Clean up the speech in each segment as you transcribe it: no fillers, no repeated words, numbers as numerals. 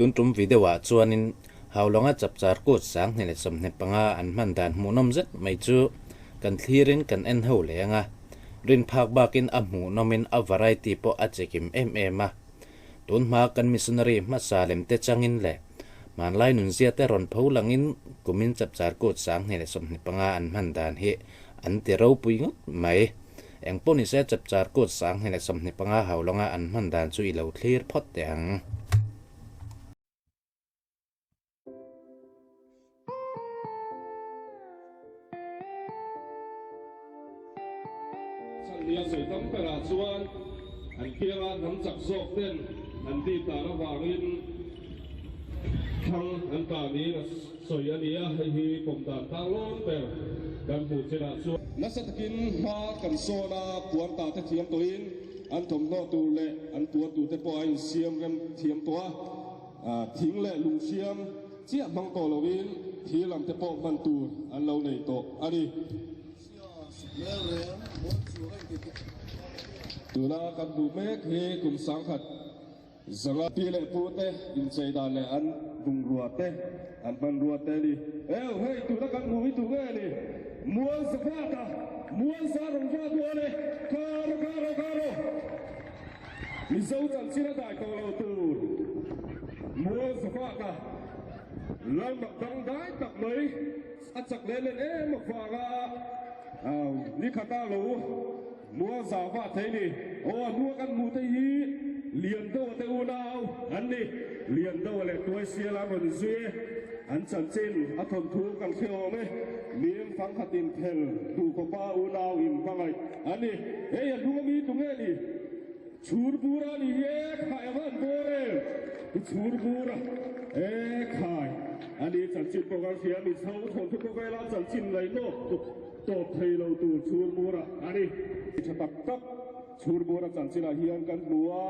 Tun tum video ah chuanin Haulawng-a chapchar kut 2025 an hman dan hmuhnawm zet mai chu kan thlirin kan en ho leng a. Rin phak bakin a hmuhnawmin a variety pawh a chikim em em a. Tun hma kan missionary hmasa lem te changin leh hmanlai nunzia te rawn pho langin kumin chapchar kut 2025 an hman dan hi an ti ropui ngawt mai. Eng pawh nise chapchar kut 2025 Haulawng-a an hman dan chu i lo thlir phawt teh ang. Chhanhliah sawi tam berah chuan an kianga hnam chak zawk ten an tih tan avangin thlang an tah niin a sawi a ni a, hei hi pawm dan tang lawm ber kan hmuh chinah chuan. Nasa takin hma kan sawn a, puan ta te thiam tawhin an thawmhnaw tur leh an puan tur te pawh a insiam rem thiam tawh a. Thing leh lung hriam chiah hmang tawh loin thir lam te pawh hman tur an lo nei tawh a ni. Tuna kan hmuh mek hi kum sangkhat zanga pi leh pu te inchei dan leh an bungrua te an hmanrua te a ni. Eu hei tuna kan hmuh hi tu nge ni? Mual Zavata, Mual za rawn va dawn e, Karo karo karo. Mizo chanchin a dai tawh lo tur Mual Zavaka lal mak dangdai tak mai a chak leh len em avanga ni khata lo Mual Zava thei ni. Aw a hnua kan hmuh te hi Liandoa te unau an ni. Liandoa leh Tuaisiala an rawn inzui e. An chanchin a thawnthu kan hre awm e. Mim fangkhatin phel duhkhawpa unau in hmangaih an ni. Hei a hnung ami tu nge ni? Chhur bur a ni hi e khai ava an bawr em? I chhur bur a e khai a ni chanchin pawh kan hria mi chho thawnthu khawvela chanchin ngaihnawk tawp thei lo tur chhur bur a a ni. Tha tak tak chhur bur a chanchinah hian kan hmu a,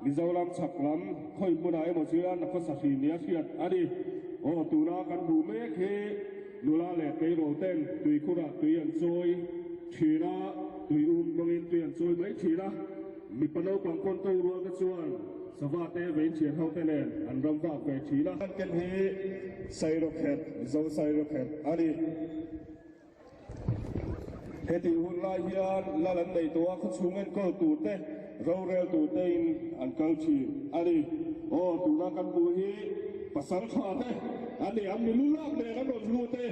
Mizoram chhak lam khawi hmunah emaw chuan a khawsa hri nia hriat a ni. Aw tuna kan hmuh mek hi nula leh tleirawl ten tuikhurah tui an chawi thin a, tui um hmangin tui an chawi mai thin a. Mipa naupang pawn to rual te chuan sava te vein thian ho te nen an ram vak ve thin a. Kan ken hi Sairawkherh, Mizo Sairawkherh a ni. Hetih hun lai hian lal an nei tawh a, khawchhung enkawl tur te, rorel tur tein an kal thin a ni. Aw, tuna kan hmuh hi pasal tha te an ni, an milu lak nen an rawn lut e.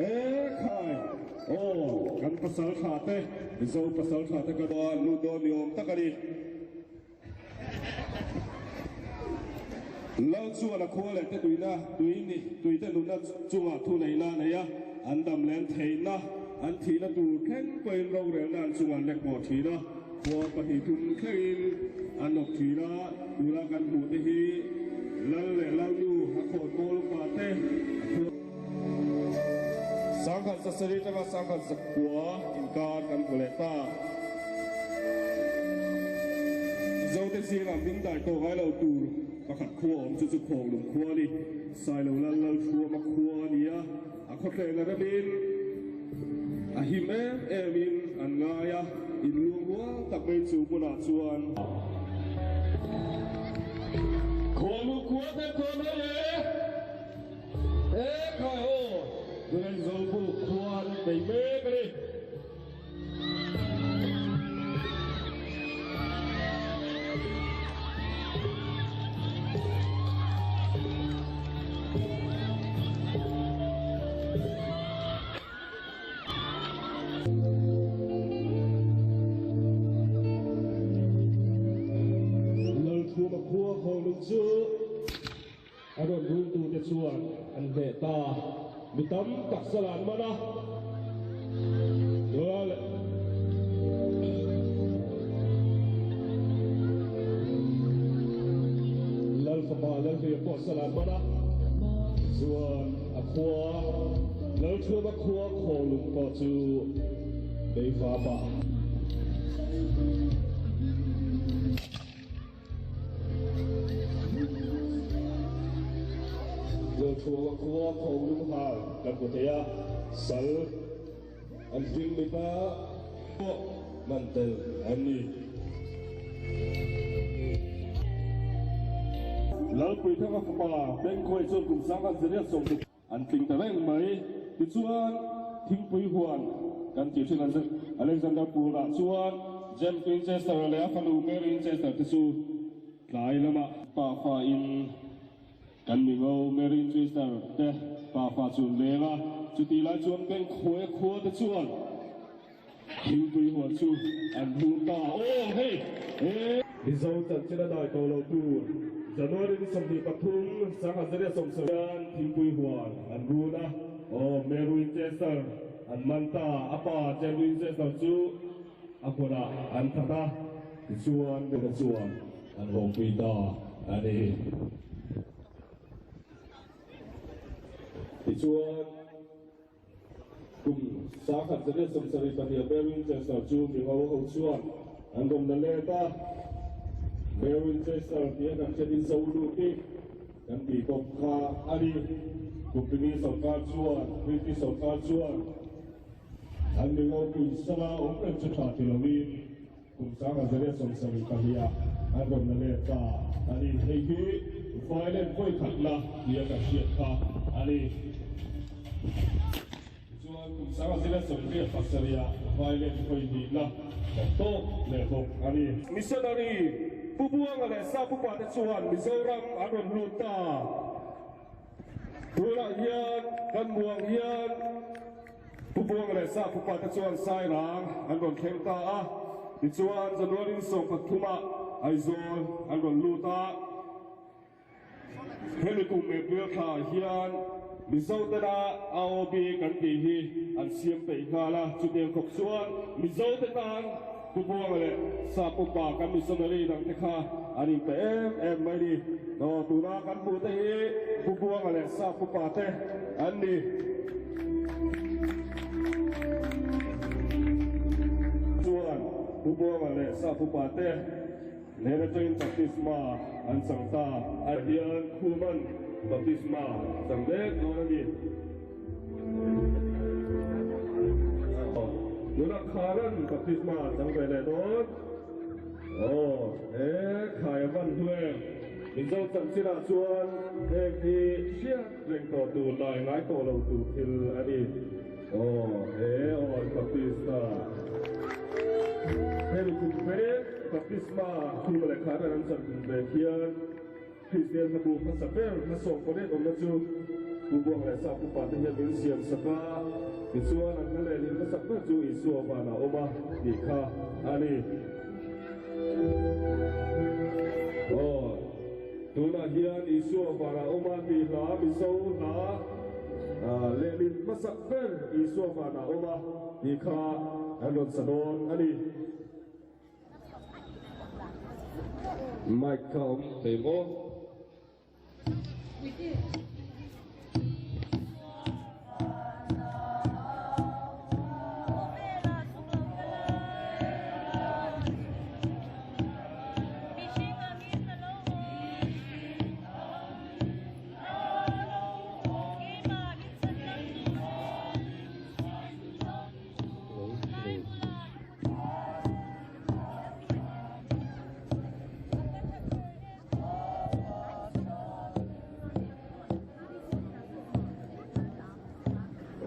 E khai, aw, kan pasal tha te, Mizo pasal tha te kan lut dawn ni awm tak a ni. Lal chuan a khua leh te tuina, tui ni, tuite nunna chungah thu neihna a nei a, an dam lem theihna, an thihna tur thleng pawhin rorelna an chungah an lek pawh thin a, khua 2 3 thlengin an awk thin a, tuna kan hmuh te hi Lal leh Lalnu a khawn pawl upa te a khua. 1700 atanga 1900 inkar kan hmu leh ta. Mizote zingah min dai tawh ngai lo tur pakhat khua awm chu chu Khawnglung khua a ni. Sailo Lal Lalthuama khua a ni a, a khawthleng a remin a him em emin an ngai a, inluang rual tak mai chu hmunah chuan. Khawnglung khua te khawn ho le! He khai aw! Tunah Zawlbuk khua an nei mek a ni. Lalthuma khua khawnglung chu a rawn rultute chuan an hneh ta. Mi tam tak sal an man a, nula leh Lal fapa Lalhluia pawh sal an man a, chuan a khua Lalthuama khua Khawlung pawh chu Beivapa. Zawlthuama khua Khawnglung hal kan hmu thei a, sal an hlim mipa pawh man tel an ni. Lalpuithanga fapa Bengkhuai chuan kum 1036 an tling ta reng mai. Tichuan, thingpui huan kan tih thin Alexander Poole-ah chuan James Winchester leh a fanu Mary Winchester te chu tlai lamah pafa in Kan mingo Mary Winchester te pafa chu an leng a, chutih lai chuan Bengkhuaia khua te chuan thingpui huan chu an hur ta. Aw hei he! Mizo chanchin a dai tawh lo tur January ni 23, 1970 hian thingpui huan an run a, aw Mary Winchester an man ta, a pa James Winchester chu a hmunah an that a, tichuan Mary chuan An ropui ta a ni. Tichuan, kum 1172 Bear Winchester chu miho ho chuan an rawn la let a. Bear Winchester tia kan hriat in zo lut hi kan tih bawk kha a ni. Kumpini sorkar chuan, British sorkar chuan an miho puisala awm reng chu tha ti loin, Kum 1172 ah an rawn la let ta a ni. Hei hi violent vawi khat la tia kan hriat kha a ni. Tichuan kum 1987 ah violent vawi hnih la kan tawk leh bawk a ni. Missionary Pu Buanga leh Sa Pupa te chuan Mizoram an rawn lut ta. Tunah hian kan muang hian Pu Buang leh Sa Pupa te chuan Sairang an rawn thleng ta a, tichuan January 13 ah Aizawl an rawn lut a. Hemi kum April thla ah hian Mizo tena AOB kan tih hi an siam peih nghal a, chutiang khawp chuan Mizo te tan Pu Buang leh Sa Pupa kan missionary dang te kha an inpe em em mai ni. Aw tuna kan hmuh te hi Pu Buanga leh Sa Pupa te an ni. Chuan Pu Buanga leh Sa Pupa te hnen atangin baptisma an chang ta. Ah hian Khuman baptisma chang mek dawn a ni. Tuna Kharan baptisma chang ve leh dawn. Aw he khai a van hnu em? Mizo chanchinah chuan heng hi hriat reng tawh tur lai ngai tawh lo tur thil a ni. Aw he aw baptista. Hemi kum vek baptisma khuma leh Kharan an chan kum vek hian Kristian hla bu hmasa ber hla 18 awmna chu Pu Buang leh Sap upa te hian min siam sak a, tichuan an hla lehlin hmasak ber chu Isua vanah awm a tih kha a ni. Aw, tunah hian Isua vanah awm a tih hla Mizo hla lehlin hmasak ber Isua vanah awm a tih kha an rawn sa dawn a ni. Mic kha awm thei maw?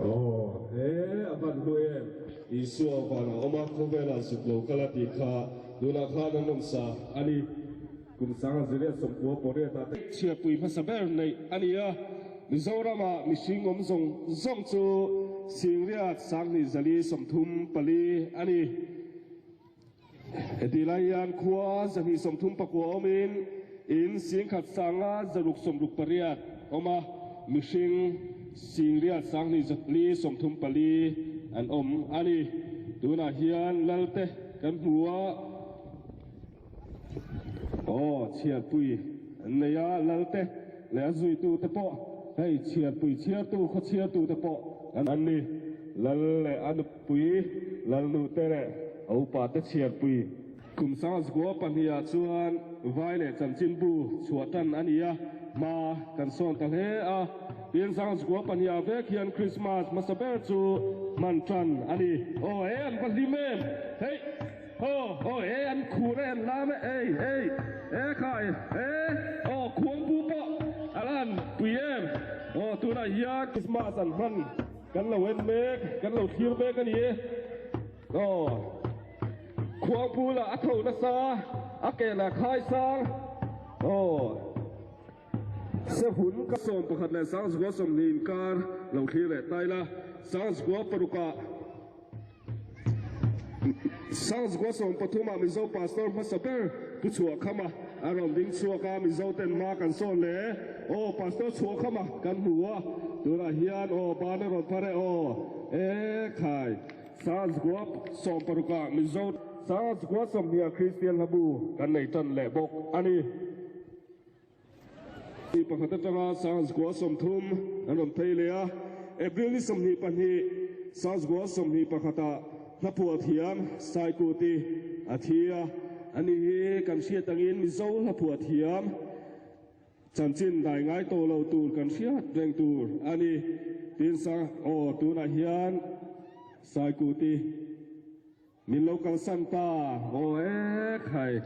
Aw he a van hnu em Isua vanah awm a khawvelah zuk lo kal a tih kha tunah khan an awm sa a ni. Kum 1998 ah te. Chhiarpui hmasa ber neih a ni a, Mizoramah mihring awm zawng zawng chu 12,234 a ni. Hetih lai hian khua 239 awmin in 1,568 awm a, mihring 9,234 an awm a ni. Tunah hian Lalte kan hmu a. Aw, chhiarpui an nei a, Lalte leh a zuitute pawh, hei chhiarpui chhiartu, khaw chhiartute pawh an ni. Lal leh a nupui, Lalnute leh a upate chhiarpui. Kum 2002 ah chuan vai leh chanchinbu chhuah tan a ni a, hma kan sawn ta hle a. Tin, 2002 ah vek hian Krismas hmasa ber chu hman tan a ni. Aw, he an va hlim em! Hei! Aw aw e an khur e an lam e ei ei e khai e aw khuang pu. Tunah hian Christmas an hman kan lo en mek, kan lo thlir mek a ni e. Aw, Khuangpu lah a tho nasa, a ke lah khai sang. Aw, Sehun ka 11 leh 20 inkar lo thlir leh ta ila, 26 ah. 1913 ah Mizo Pastor hmasa ber Pu Chhuahkhama a rawn ding chhuak a, Mizo ten hma kan sawn le. Aw Pastor Chhuahkhama kan hmu a, tunah hian aw ban a rawn phar e aw. E khai, 1916 ah Mizo 1920 ah Kristian hlabu kan nei tan leh bawk a ni. Ni pakhat atanga 1930 an rawn phei leh a, April ni 22, 1921 ah hlaphuah thiam Saikuti a thi a. Ani hi kan hriat angin Mizo hlaphuah thiam chanchin dai ngai tawh lo tur kan hriat reng tur a ni. Tin sa aw tunah hian Saikuti. Min lo kalsan ta aw e khai.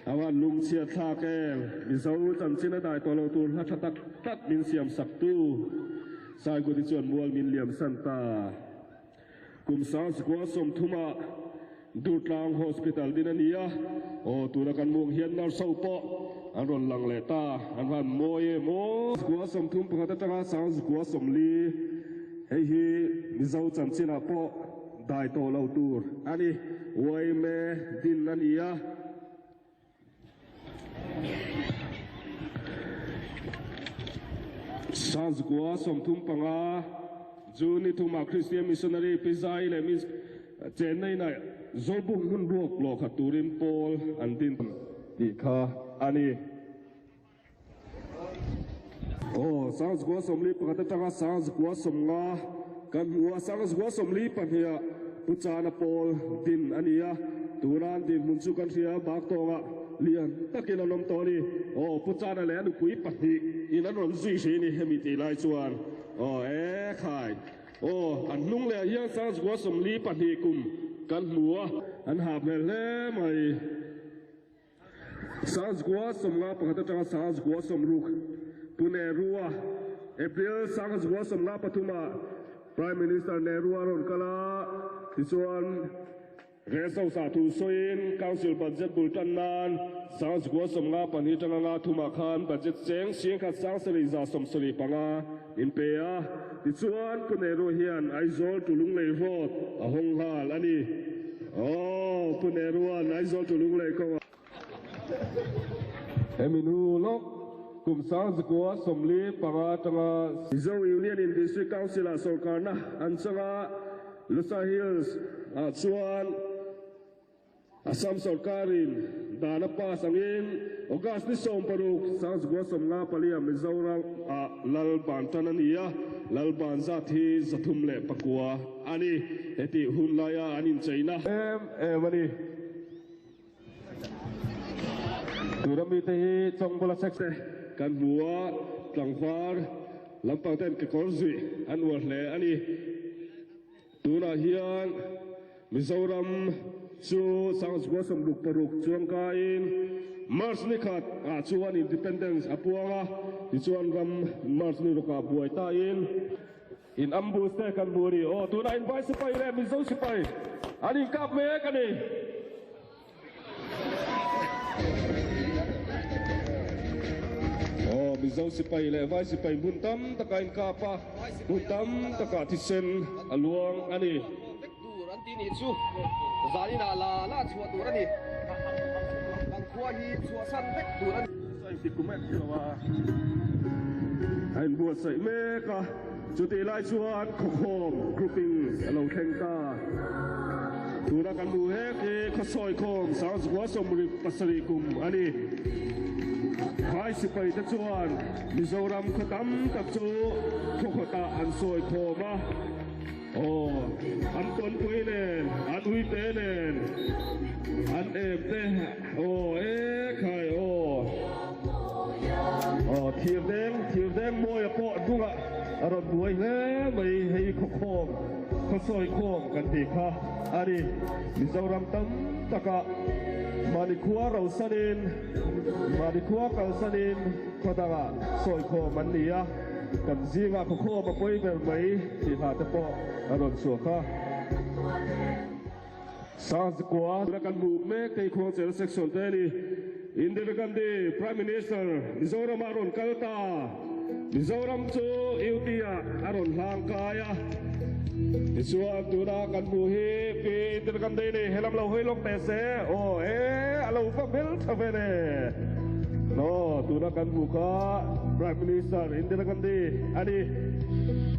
A van lungchhiat thlak em. Mizo chanchin a dai tawh lo tur hla tha tak tak min siam sak tu. Saikuti chuan mual min liam san ta. Kum 1930 ah Durtlang Hospital din a ni a. Aw tuna kan mung hian nurse ho pawh an rawn lang leh ta. An van mawi em aw. 31 atanga 1940 hei hi Mizo chanchin ah pawh Dai tawh lo tur a ni. Yma din a ni a. 1935 June ni thumah Christian Missionary Pi Zai leh Miss Chenna inah Zawlbuk hmun ruak lawh khat turin pawl an din tih kha a ni. Aw, 1941 atanga 1950 kan hmu a, 1942 ah Pu Chana pawl din a ni a, tuna an dinhmun chu kan hria bak tawngah lian takin an awm tawh a ni. Aw, Pu Chana leh a nupui pahnih in an rawn zui hrih a ni hemi tih lai chuan. Aw, e khai. Aw, an hnung leh ah hian 1942 kum kan hmu a, an hah hmel hle mai. 1951 atanga 1960 Pu Nehru-a April 1953 ah Prime Minister Nehru a rawn kal a, tichuan Rest House ah thu sawiin Council budget bul tan nan 1952 atanga 53 ah khan budget cheng 17,775 in pe a, tichuan Pu Nehru hian Aizawl to Lunglei Road a hawng nghal a ni. Aw, Pu Nehrua'n Aizawl to Lunglei kawngah. Hemi hnu lawk kum 1945 atanga. Mizo Union in District Council ah sawrkarna an chang a, Lusa Hills ah chuan Assam sawrkarin dan a pass angin August ni 16, 1954 ah Mizoram ah Lal ban tan a ni a, Lal ban zat hi 309 a ni. Hetih hun laia an incheina. Em em a ni. Tuna mite hi Chawngbawla sex te kan hmu a, tlangval lampang ten kekawr zuih an uar hle a ni. Tunah hian Mizoram chu 1966 chuang kaiin March ni khat ah chuan Independence a puang a, tichuan ram March ni rukah buai tain in ambush te kan hmu a ni. Aw tunah in vai sipai leh Mizo sipai an inkap mek a ni. Aw, Mizo sipai leh Vai sipai hmun tam takah in kap a, hmun tam takah thisen a luang a ni. Vek tur an ti nih chu zaninah la la chhuah tur a ni. Kan khua hi chhuahsan vek tur a ni. A inbuatsaih mek a, chutih lai chuan khawkhawm grouping a lo thleng ta. Tuna kan hmuh hek hi khawsawikhawm 1977 kum a ni. Phai sipai te chuan Mizoram khaw tam tak chu khawkhawtah an sawikhawm a. Aw, an tawnpui nen, an uite nen, an em te, aw e khai aw. Aw, thirdeng, thirdeng mawia pawh hnungah a rawn buai hle mai hei khawkhawm, khawsawikhawm kan tih kha a ni. Mizoram tam takah mahni khua rosanin, mahni khua kalsanin khaw dangah sawikhawm an ni a. Kan zingah khawkhawm a pawi ber mai tih hla te pawh a rawn chhuak a. Sangzikua tuna kan hmuh mek te hi Khuangchera section te a ni. Indira Gandhi Prime Minister Mizoram ah a rawn kal ta. Mizoram chu UT ah a rawn hlang kai a. Tichuan tuna kan hmuh hi Pi Indira Gandhi ni helam lo hawi lawk teh se. Aw e a lo va hmel tha ve le. Aw tuna kan hmuh kha Prime Minister Indira Gandhi a ni.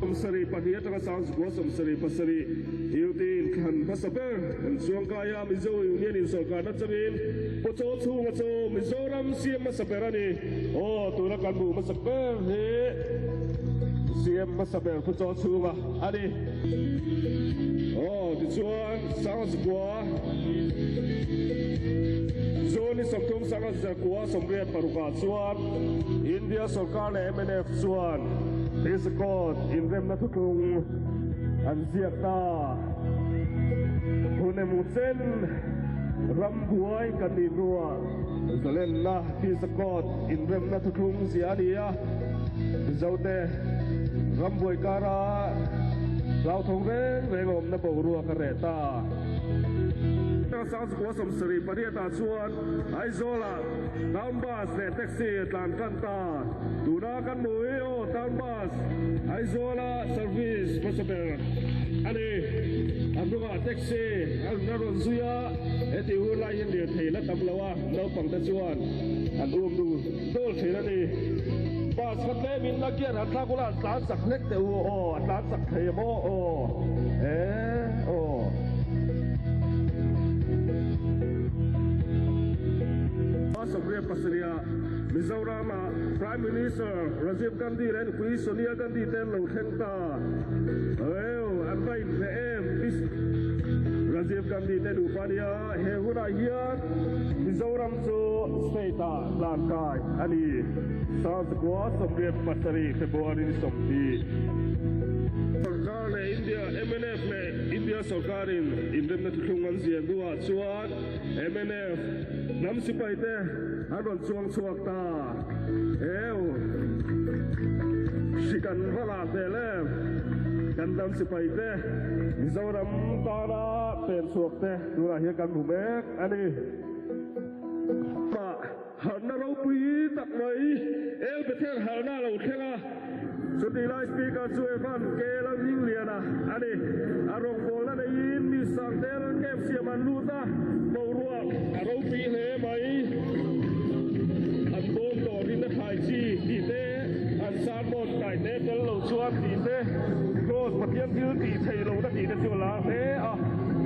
72 atanga Sangzikua 77. Duty thlan hmasa ber an chuangkai a, Mizo Union in sawrkarna changin Pawchaw chhunga chu Mizoram CM hmasa ber a ni. Aw, tuna kan hmuh hmasa ber hi CM hmasa ber Pawchaw chhunga a ni. Aw, tichuan Sangzikua June ni 30 Sangzikua 86 ah chuan India sawrkar leh mnf chuan Peace Accord inremna thuthlung An ziak ta. Hun emaw chen rambuai kan nih hnuah zalenna Peace Accord inremna thuthlung zia a ni a. Mizote rambuai kara hlauthawng reng reng awmna boruak a reh ta. 1978 ah chuan Aizawlah Town Bus leh Taxi a tlan tan ta. Tuna kan hmuh hi aw Town Bus Aizawla service hmasa ber a ni. A hnungah taxi a rawn zui a, hetih hun lai hian lirthei la tam lo a, naupangte chuan an um dul dawl thin a ni. Bus kha tlemin la gear han thlak ula an tlan chak hlek teh u aw, a tlan chak thei em aw aw e aw. 27 Mizoram-a Prime Minister Rajiv Gandhi leh nupui Sonia Gandhi te an lo thleng ta. Heu, an va inhmeh em? Rajiv Gandhi te nupa nia he hunah hian Mizoram chu state-ah hlan kai a ni. 1987 February ni 20. Sorkar leh India, mnf leh India sorkarin inremna thuthlung an ziah hnuah chuan mnf hnam sipaite an rawn chuang chhuak ta. Eu, hri kan va lah hmel em? Kan hnam sipaite Mizoram tana pen chhuak te tunah hian kan hmu mek a ni. Mah harhna ropui tak mai El Bethel harhna a lo thleng a. Chutih lai Speaker chu Evan K. Lalhmingliana a ni. A rawngbawlna neiin mi sangte camp siam an lut a, boruak a ropui hle mai. An bawm tawh rinna thlai chi tih te, an sermon kaihte tel lo chuan tih te, Kraws Pathian thil tih theih lohna tih te chu a lar hle a.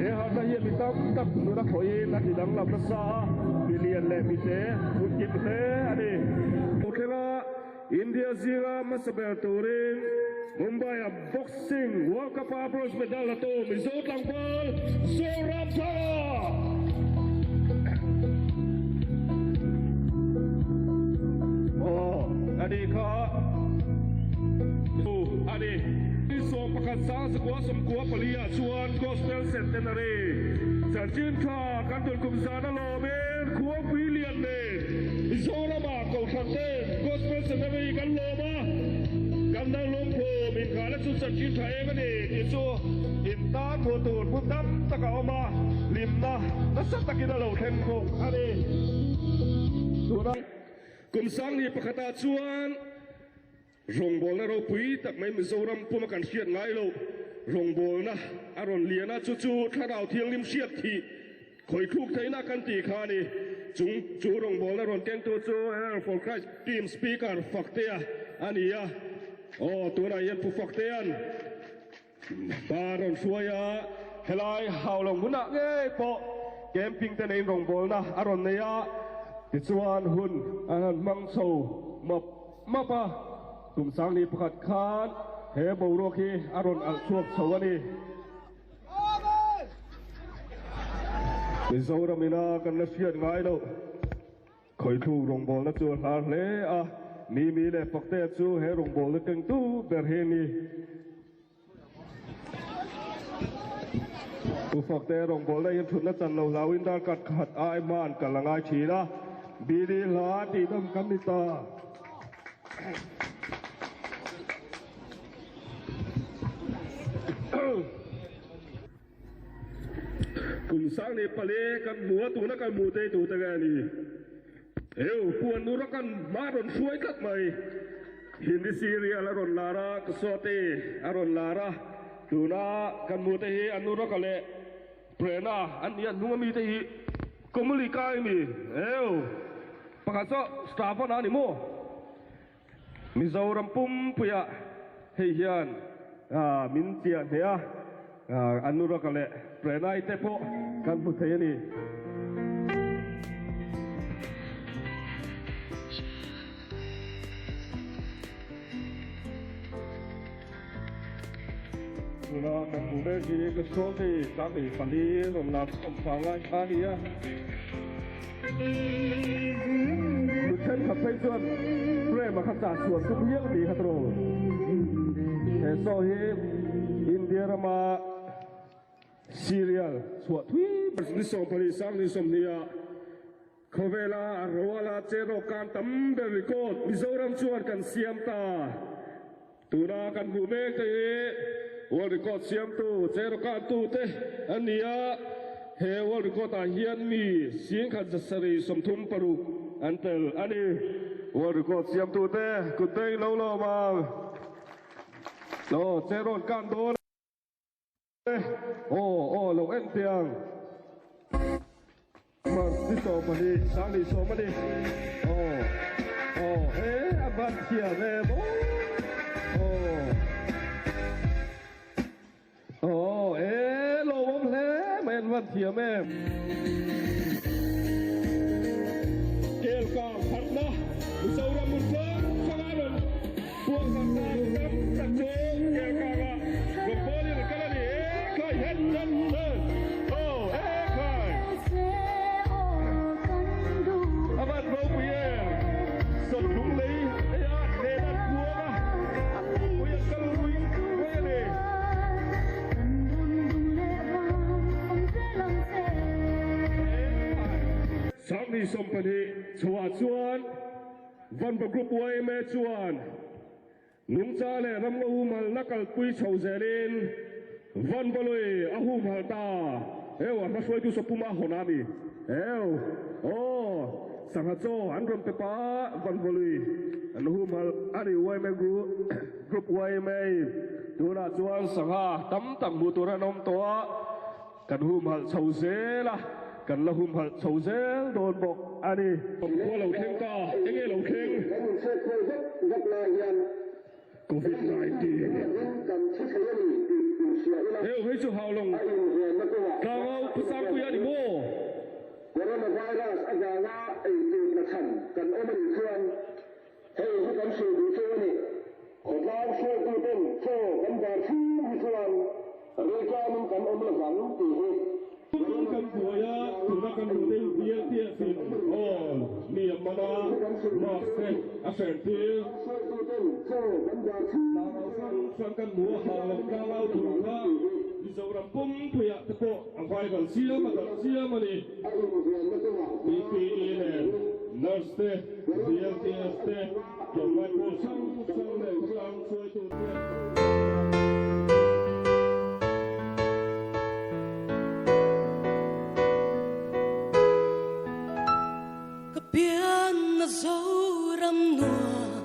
He harhna hian mi tam tak nuna khawhin a ti danglam nasa a, mi lian leh mi te hun kim hle a ni. Thlenga India zinga hmasa ber turin Mumbai-a Boxing World Cup-a bronze medal la tu Mizo tlangval Zoram Thanga! Aw, a ni kha a ni. 11 94 ah chuan Gospel Centenary chanchin tha kan tunkum zan a lawmin Khuangpui lian nen Mizoramah Kohhran ten Gospel Centenary kan lawm a, kan dang lungphum inkhahna chu chanchin tha em a ni tih chu intan hmuh tur hmun tam tak a awm a, hlimna nasa takin a lo thleng bawk a ni. Tuna kum sangni pakhatah chuan Rawngbawlna ropui tak mai Mizoram puma kan hriat ngai loh rawngbawlna a rawn lian a, chu chu Thlarau Thianghlim hriat thih khawithluk theihna kan tih kha a ni. Chung chu rawngbawlna rawn kengtu chu Herald for Christ team speaker Faktea a ni a. Aw, tunah hian Pu Faktea'n Pa rawn hruai a, helai Haulawng hmunah ngei pawh camping te neiin rawngbawlna a rawn nei a, tichuan hun an han hmang chho map map a, tum sangni pakhat khan he boruak hi a rawn alh chhuak chho a ni. Mizoram ina kan la hriat ngai loh. Khawithluk rawngbawlna chu a hlar hle a, Mimi leh Faktea chu he rawngbawlna kengtu ber hi a ni. Pu Faktea rawngbawlna hian thutna chan lo hlauhin darkar khat ai hma an kal a ngai thin a, Bili hla tihdam kan ni ta. Kum sang leh pale kan hmu a, tuna kan hmuh te tu te nge a ni? Eu, puan ura kan hma rawn hruai tlat mai. Hindi serial a rawn lar a, Kasawti a rawn lar a, tuna kan hmuh te hi Anuraka leh Prerna an ni a, hnung ami te hi Komulika a ni. Eu, pakhat chu Shravan a ni maw? Mizoram pumpuiah hei hian min chiah hneh a, Anuraka leh Pranay te pawh kan hmu thei a ni. Tuna kan hmuh mek hi ka sawn thei tlangei pali rawn lar chhawm vang lai kha a ni a. Nu thenkhat phei chuan Prem-a kha chah chhuah tum hial tih kha tawh. He saw hi India rama serial chhuah thui ber ni 24 sang ni 20 ah khawvela a ruala cheraw kan tam ber record Mizoram chuan kan siam ta. Tuna kan hmuh mek te hi World Record siamtu Cheraw kantu te an ni a, he World Record ah hian mi 1736 an tel a ni. World Record siamtu te kut beng lo lawm ang. Aw Cherawn kan dawn e. Aw aw lo en teh ang. March ni 12 sang ni 10 a ni. Aw aw he a van thiam em aw aw aw e lawmawm hle mai an van thiam em. Kelkang harhna Mizoram hmun hrang hranga rawn puang harh ta tam tak chu Kelkangah rawn bawlin an kal a ni. E khai het het het aw e khai a van ropui em sawmhlung lei ei a hnen an puang a mipui an kal rui rui a ni. Sangni 12 chhoah chuan Vanva Group yma chuan nungcha leh ramngaw humhalna kalpui chho zelin Vanva lui a humhal ta. Heu, a hma hruaitu Sawpuma hawn a ni. Heu, aw, sangha chaw an rawn pe pa Vanva lui an humhal a ni yma Group yma tunah chuan sangha tam tak hmuh tur an awm tawh a. Kan humhalh chho zel a, kan la humhalh chho zel dawn bawk a ni. Khua lo thleng ta, enge lo thleng? Kan inchhek kual vek vek lai hian Covid 19. Ram kan thi thei a ni tih inhria ila, Heu hei chu Haulawng a invenna kawngah tlangau Pu Sangpuia a ni maw? Coronavirus avanga eitur chhan kan awm a nih chuan Hei hi kan hrilh duh chu a ni. Khawtlang hruaituten chaw kan bar chhung hi chuan rilṭamin kan awm lovang tih hi. Tum kan buai a, tuna kan hmuh te hi BLTS in aw mi a man a, mask te a hren tir. Tlangau hrang hrang kan hmu a, Haulawng tlangau tur kha Mizoram pumpuiah te pawh a viral chiam a, darh chiam a ni. PPE nen nurse te, VLTS te, tlawmngai pawl hrang hrang leh khawtlang hruaitu te an Ka pian na Zoram nuam.